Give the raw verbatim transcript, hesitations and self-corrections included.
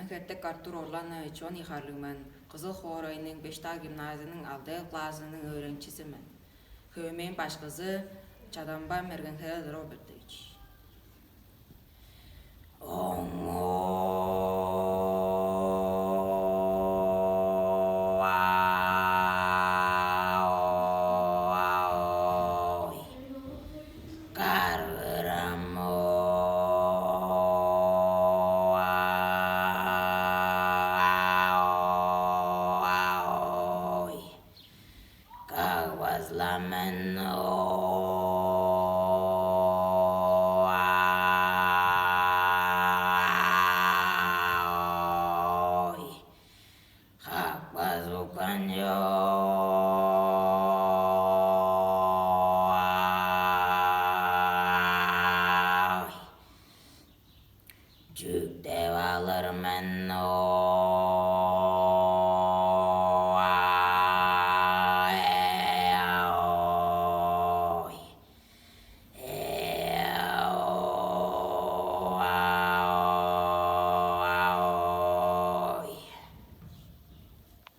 Хертек Артур Орланович, он ийи харлыг мен, Кызыл хоорайның бештаг гимназияның алды классының өөреникчизи мен. Хөөмейн башкызы Чадамба Мерген-Херел Робертович. Оңоо, ой, каргырам, ой, кагбас-ла мен, ой, кагбас буккан чок, ой, чүктеп алыр мен,